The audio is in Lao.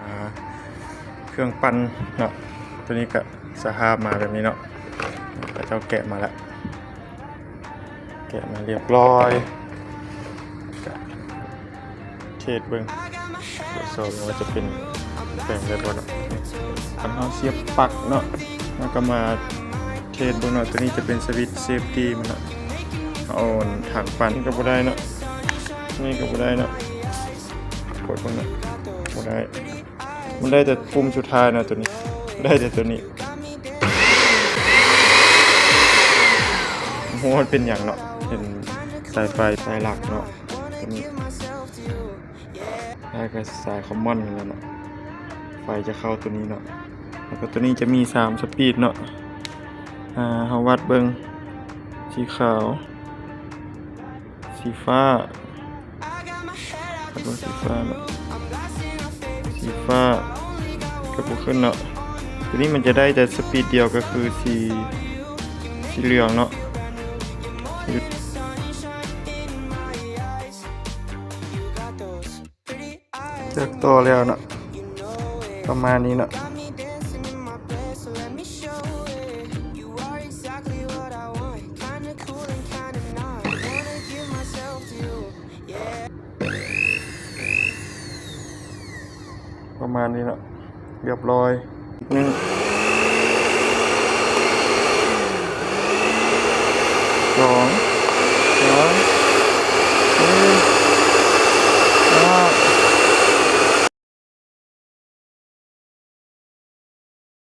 ອ່າ ເຄື່ອງປັ່ນເນາະ ໂຕນີ້ກະສະພາບມາແບບນີ້ເນາະ ເຂົາເຈົ້າແກະມາລະ ແກະມາລຽບຮ້ອຍ ກະເທສເບິ່ງ ກະຊອກວ່າຈະເປັນແປງໄດ້ບໍ່ເນາະ ຄັນເຮົາສຽບປັກເນາະ ເຮົາກະມາເທສເບິ່ງເນາະ ໂຕນີ້ຈະເປັນສະວິດເຊຟຕີມັນເນາະ ເອົາຖັງປັ່ນນີ້ກະບໍ່ໄດ້ເນາະ ນີ້ກະບໍ່ໄດ້ເນາະ ກົດເບິ່ງເນາະ ບໍ່ໄດ້ ມັນໄດ້ແຕ່ປຸ່ມສຸດທ້າຍເນາະ ໂຕນີ້ ໄດ້ແຕ່ໂຕນີ້ ບໍ່ຮູ້ວ່າມັນເປັນຫຍັງເນາະ ເປັນສາຍໄຟສາຍຫຼັກເນາະ ໂຕນີ້ ແລ້ວກະສາຍຄອມມອນນີ້ແຫຼະເນາະ ໄຟຈະເຂົ້າໂຕນີ້ເນາະ ແລ້ວກະໂຕນີ້ຈະມີສາມສະປີດເນາະ ອ່າ ເຮົາວັດເບິ່ງ ສີຂາວ ສີຟ້າ ຄັນວ່າສີຟ້າເນາະ ສີຟ້າກະບໍ່ຂຶ້ນເນາະ ໂຕນີ້ມັນຈະໄດ້ແຕ່ສະປີດດຽວ ກະຄືສີ ສີເຫຼືອງເນາະ ເລືອກຕໍ່ແລ້ວເນາະ ປະມານນີ້ເນາະ ປະມານນີ້ເນາະ ລຽບຮ້ອຍ ອີກໜຶ່ງ